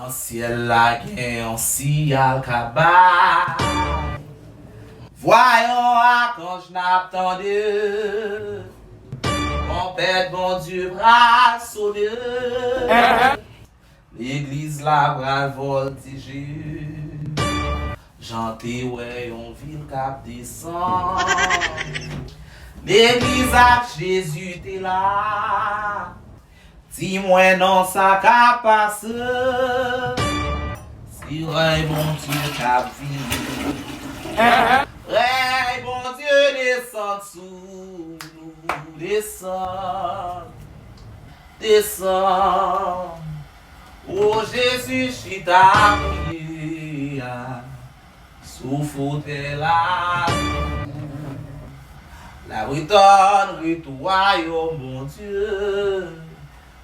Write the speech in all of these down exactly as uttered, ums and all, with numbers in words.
Syèl la gen yon siyal k ap bay. Vwa yon akanj n ap tande. Twonpèt Bondye pral sone. Legliz la pral vòltije. Jan te wè yon vil k ap desann. Legliz ak Jezi te la. Di mwen non sa k ap pase. Se rèy Bondye k ap vini. Rèy Bondye desann sou nou. Desann. Desann. O Jezi chita priye a. Sou fotèy la, n ap retann retou wayòm Bondye.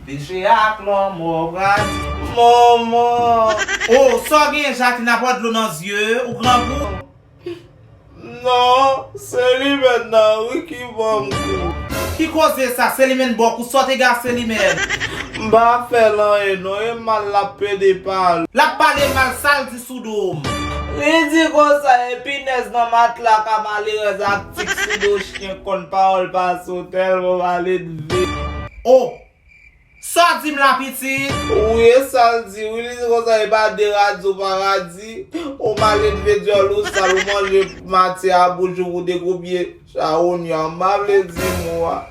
Peche ak lanmò pral di manman. O, sa w genyen, Jacqueline, ap wè dlo nan zye, ou grangou? Non, se limèn nan wi ki ban m kou. Ki koze sa, se limèn ba w kou, sa w te gen a se limèn? M pa fè l anyen non, e mal l ap pede pale. L ap pale mal, sa l di sou do m? Li di konsa e pinèz nan matla ka malerèz ak tik sou do chen konn pawòl pase w tèlman maledve. O! Sa w di m la pitit? Wi, e sa l di wi, li di konsa e pa de radyo paradi, ou maledve dyòl ou sal, ou manje matyè a bouch ou pou dekoupye. Chawony a, m pa vle di mo a.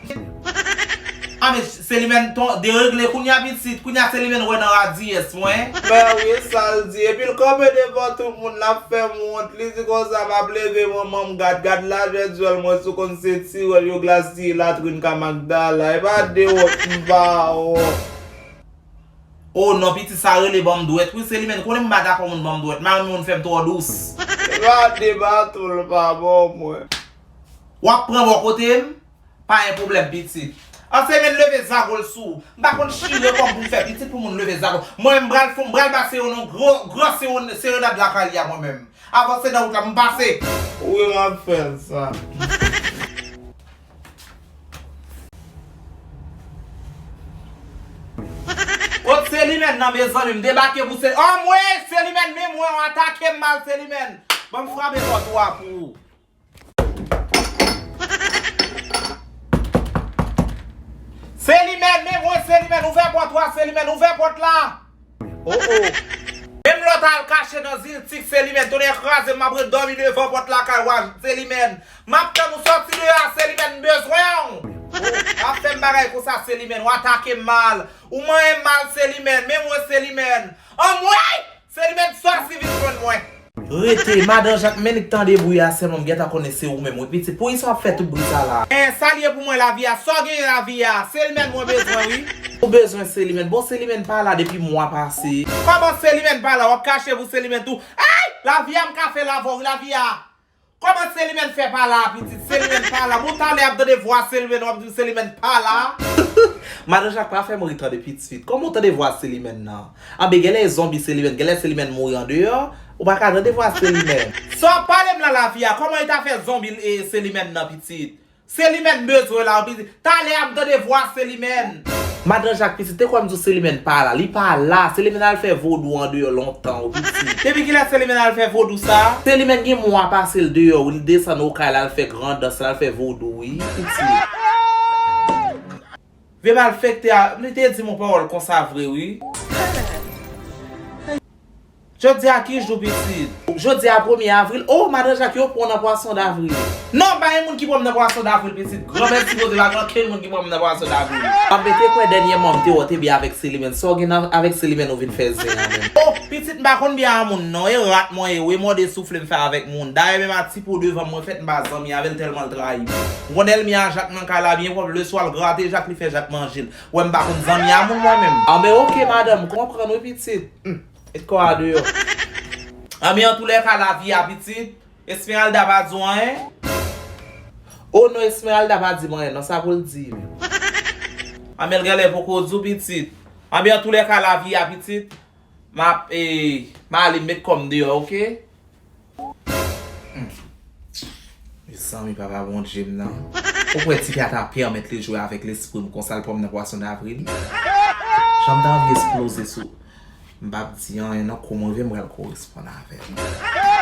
A men, Selimèn ton deregle kounye a pitit, kounye a Selimèn wè nan radiyès mwen. Men wi, sa l di. Epi l kanpe devan tout moun, l ap fè m wont. Li di konsa, m ap leve manman m gad, gad lajè dyòl mwen, si w konn se ti wèl yo glasiye latrin ka Magdala. E pa de wont, m pa wont. O non, pitit sa rele ban m dwèt. Wi, Selimèn, konnen m pa dakò moun ban m dwèt. M pa renmen moun fè m twò dous. E pa de baton l pa ban mwen. W ap pran bò kote m? Pa gen pwoblèm, pitit. An, Selimèn leve zago l sou ou. M pa konn chire kò m pou m fè pitit pou moun leve zago. Mwen menm, m pral fon, m pral ba Sewo yon gwo, gwo sewo, serenad lakay li a mwen menm. Avanse nan wout la, m pase. Wi, m ap fè l sa. Kot Selimèn nan, mezanmi, m debake pou Se-, anmwey, Selimèn, men mwen, w atake m mal, Selimèn. Ban m frape pòt ou a pou ou. Selimèn, men mwen, Selimèn, ouvè pòt ou a, Selimèn, ouvè pòt la. O, o. Menm lè w t al kache nan zil tik, Selimèn, tonnè kraze m, m ap ret dòmi devan pòt lakay ou a, Selimèn. M ap tann ou sòti deyò a, Selimèn, m bezwen w. O, w ap fè m bagay konsa, Selimèn, w atake m mal. Ou manyen m mal, Selimèn, men mwen, Selimèn. Anmwey! Selimèn, sòsi vin jwenn mwen. Rete, madan Jak, men li k tande bri a sèlman, m gentan konnen se ou menm wi, pitit. Poukisa w ap fè tout bri sa la? En, sa l ye pou mwen lavi a? Sa w genyen lavi a? Selimèn mwen bezwen wi. Ou bezwen Selimèn? Bon, Selimèn pa la depi mwa pase. Kòman Selimèn pa la? W ap kache pou Selimèn tou? Ay! Lavi a m ka fè l avè w wi, lavi a. Kòman Selimèn fè pa la, pitit? Selimèn pa la. Bon, talè ap tande vwa Selimèn, w ap di m Selimèn pa la. Madan Jak pa fè m ri tande pitit. Kòman w tande vwa Selimèn nan? Anben, genlè e zonbi Selimèn, genlè Selimèn mouri andeyò, ou pa ka tande vwa Selimèn. Sa w ap pale m la, lavi a? Kòman e ta fè zonbi, e, Selimèn nan, pitit? Selimèn bezwen la, pitit. Talè a m tande vwa Selimèn. Madan Jak, pitit, te kwè m di w Selimèn pa la. Li pa la. Selimèn al fè vodou andeyò lontan, wi, pitit. Depi kilè Selimèn al fè vodou sa? Selimèn gen mwa pase l deyò, wi. Li desann Okay, l al fè grandans, l al fè vodou, wi, pitit. Vye malfektè a, li te di m yon pawòl konsa vre wi. Jodi a ki jou, pitit? Jodi a premye avril. O, madan Jak, yo pran w nan pwason davril. Non, pa gen moun ki pran m nan pwason davril, pitit. Granmèt sipoze pa gen okenn moun ki pran m nan pwason davril. Anben, te kwè dènyèman m te wè w te byen avèk Selimèn. Sa w gen nan, avèk Selimèn ou vin fè zen an menm? O, pitit, m pa konn byen a moun non. E rat mwen ye wi, e mòde soufle m fè avèk moun. Dayè, menm a ti po devan m mwen fèt, m pa zanmi avè l tèlman l trayi m. M konn ènmi a Jak nan kay la byen pwòp, leswa l grate Jak, li fè Jak manje l. Wè m pa konn zanmi a moun mwen menm. Anben oke madanm, m konprann wi pitit. Hmm, met kò a deyò. Anben antoulèka lavi a pitit, Esmeralda pa di w anyen? O non, Esmeralda pa di m anyen non, sa pou l di m? Anben l genlè poko di w pitit. Anben antoulèka lavi a pitit, m ap, e, m ale m met kò m deyò, oke? Hmm. Mezanmi, papa Bondye m nan. Ou kwè tifi a ta pèmèt li jwe avèk lespri m konsa, l pran m nan pwason davril? Jan m ta anvi esploze sou. M p ap di anyen non, kou m rive m pral koresponn avè l.